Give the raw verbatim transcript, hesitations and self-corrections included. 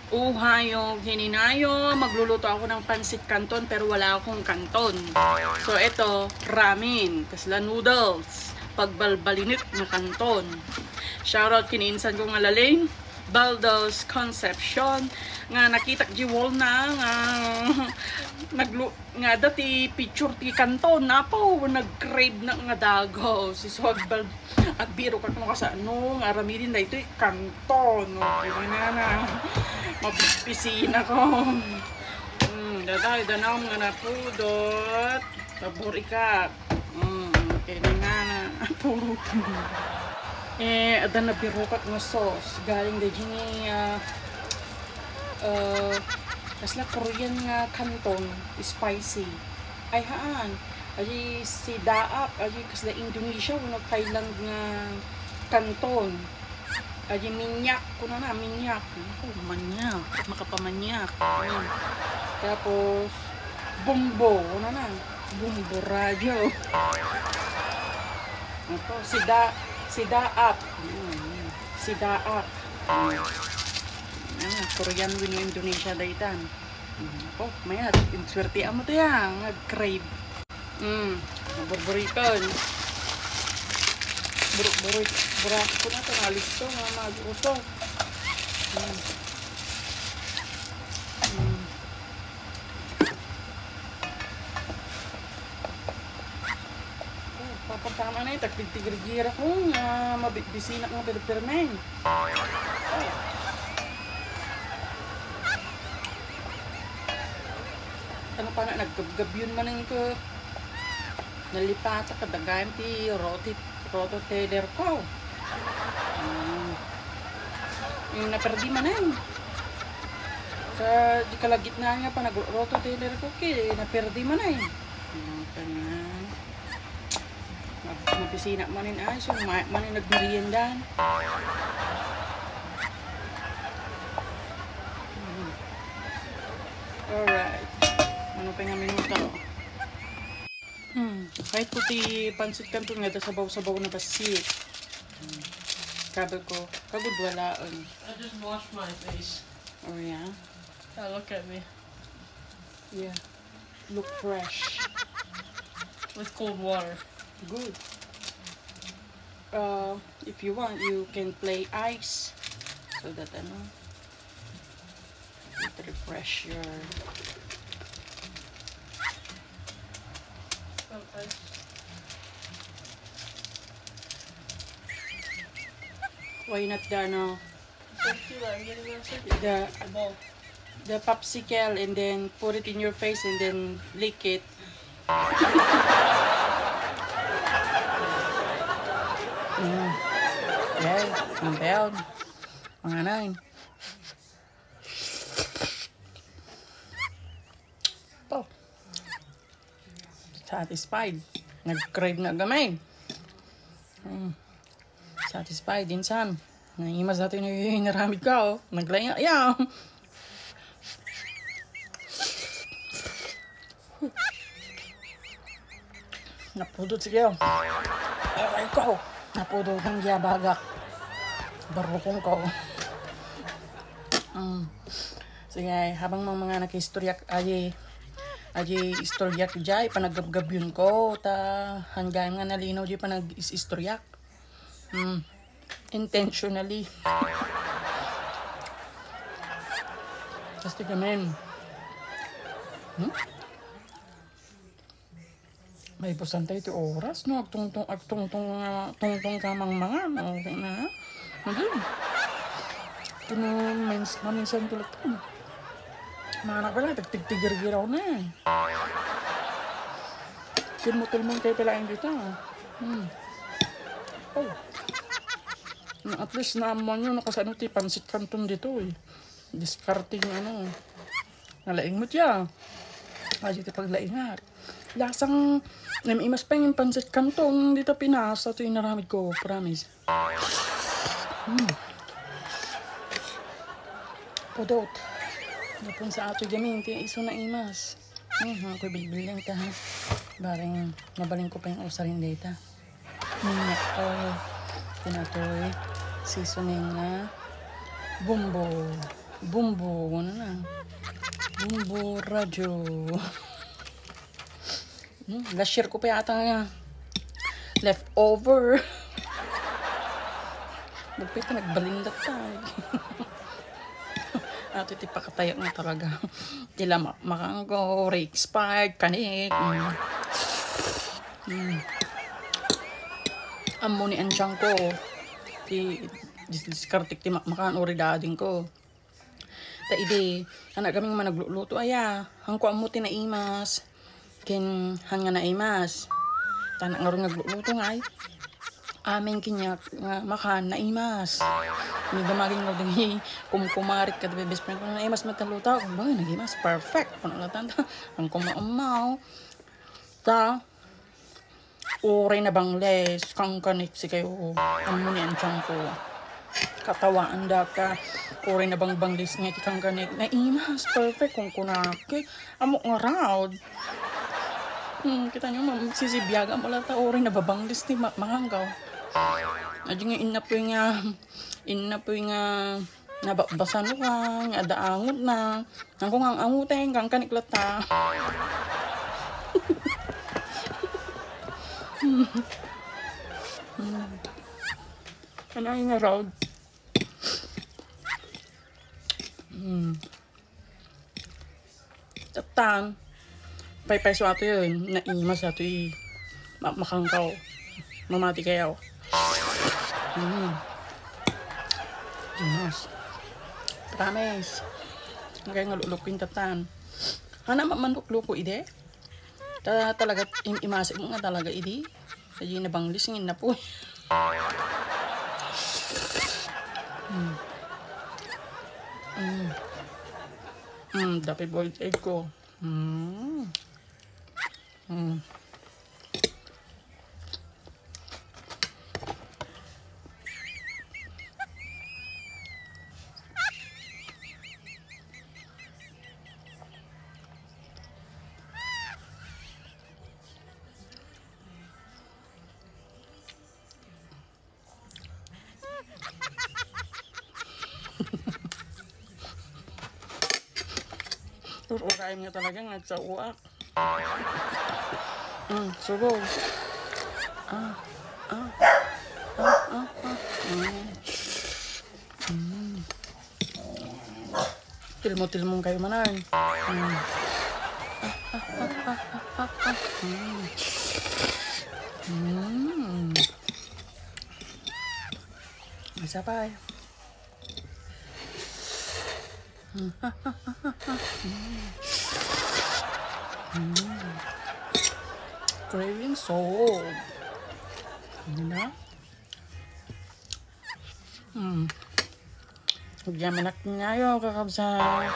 Uhayo, hininayo, magluluto ako ng pansit canton pero wala akong kanton. So, ito, ramen, kasla noodles, pagbalbalinek nga kanton. Shoutout kini insan ko nga laling, Baldos Concepcion, nga nakitak di wall na, nga naglu-, nga dati picture ti kanton, napaw, nag-crave na nga dagaw. Si Suag Bal-, agbiro ka kung kasano, nga aramidin na ito'y kanton, no? Kaya na na, mapipisina ko. Hmm, dadaw, danam nga napudot. Pabor ikat. Hmm, okay na nga na. Puro. Eh, ada na birukak nga sauce. Galing da dyan eh, ah, ah, kasla Korean nga kanton, spicy. Ay, haan. Adi si Daap, adi kasla Indonesia, wenno Thailand nga kanton. Adi minyak, kunana, minyak. Oh, manyak. Makapamanyak. Hmm. Tapos, bombo, kunana. Bombo radio. Ito, si Da-, si Daap. Hmm, si Daap. Ah, Korean wenno Indonesia daytan. Hmm, oh, mayat, inswerte amo to ya, nga crave. Mm, burburikon. Bur-, buri-, burako na to, nalisto, nga maguto. Mm. Mm. Oh, papagkama na yun, tagtigtigrigira ko, nga mabitbisinak nga pirpirmen. Ano pa na, naggabgabyon manen ko. Nalipata kadagayam ti roti, roto teller ko. Mm. Yung naperdi manen. Sa di kalagitnaan nga pa nag-roto teller ko, ki, naperdi manen. Mm, kanya. Mab-, mabisina manen ay, so, ma-, manen nagmerienda. Mm. Alright. Ano pa nga minuto? Hmm. Kahit puti pansit canton nga, da sabaw-sabaw na bassit. Hmm. Sabi ko, kagud wala, um. I just wash my face. Oh, yeah? Yeah, look at me. Yeah. Look fresh. With cold water. Good. Uh, if you want, you can play ice. So that, ano, it refresh your Why not the, ano, the, the popsicle and then put it in your face and then lick it. Mm. Okay, ang bell. Ang anay. Oh. Satisfied. Nag-crave nga gamay. Mm. Satisfied, insan. Naimas natin yung inaramid ka, oh. Naglaing nga, yeah. Napudot, sige, oh. Aray ko. Napudot ang yabagak. Barukong ko. Mm. Sige, habang mga, mga nakaistoryak, aji, aji istoryak, jay, panagabgabyun ko, ta, hanggang nga nalinaw, jay, panag-is-istoryak. Hmm. Intentionally. Kasi kami. Hmm? May busantay ti oras, no? Agtungtong, agtungtong, ah, tungtong kamang mga, no? Na? Ano? Kino, mins-, maminsan ko lang. Mga anak ko lang, tagtigtigirgiraw na eh. Tilmo-tilmon kayo pala ang dito, ah. Hmm. Oh. At least, naamuan nyo, nakasano ti pansit canton dito, eh. Discarding, ano. Nalaing mo tiya. Ay, iti paglaingat. Lasang, naimas pa yung pansit canton dito Pinas. Ito yung naramid ko, promise. Hmm. Pudot. Napun sa ato gamin, ti iso na imas. Hmm, ako bilbil lang ta, ha. Bareng, mabaling ko pa yung usarin data. Minyak ko. Tinatoy. Seasoning na. Bumbo. Bumbo, ano na? Bumbo radyo. Hmm, last year ko pa yata nga leftover. Nagpita, nagbalinda tayo. Ato iti pakatayak nga talaga. Tila ma-, makanggo, re-expired, kanik. Mm. Mm. Ammo ni antiang ko. Ti dis-, diskartek ti ma-, makan uri dading ko. Ta idi, anak kami nga managluto aya. Hanko ammo ti naimas. Ken han nga naimas. Ta anak ngarud nga agluto nga ay. Amin kaniak nga makan, naimas. Ni damagin mo dagiti kumkumarit kada best friend ko, "Naimas met ti luto." Ba, naimas, perfect. Kuno la tanta. Hanko maummaw. Ta, uray nabangles, kangkanek si kayo. Ammo ni antiang ko. Katawaan daka. Uray nabangbangles nga iti kangkanek. Naimas, perfect, kunkunaki. Amok nga raod. Hmm, kita nyo, mam-, sisibiagan mo lang ta. Uray nababangles ti ma-, manganggaw. Adi nga innapoy nga, innapoy nga nabakbasan ko, nga adda angot na. Nang kung ang angoten, kangkanik latta. Ano yung nga raod? Hmm. Tatan. Paypay so ato yun. Naimas ato eh. Ma-, makangkaw. Mamati kayo. Mm. Imas. Promise. Ang kaya nga lulukin tatan. Hana ma-, manlukluko ide? Ta-, talaga, im-, imasik mo nga talaga idi. Sa di nabanglis, ngin na po. Mm. Mm. Mm, dapat boiled egg ko. Mm. Mm. Ur-uraem nga talaga nga agsauak. Mm, sugo. Ah, ah. Ah, ah, ah. Mm. Mm. Tilmo-tilmong kayo manan. Mm. Mm. Mm. Isa pa eh. Mm. Craving solved. Ano na? Mm. Nagyamanak ngayo, kakabsat.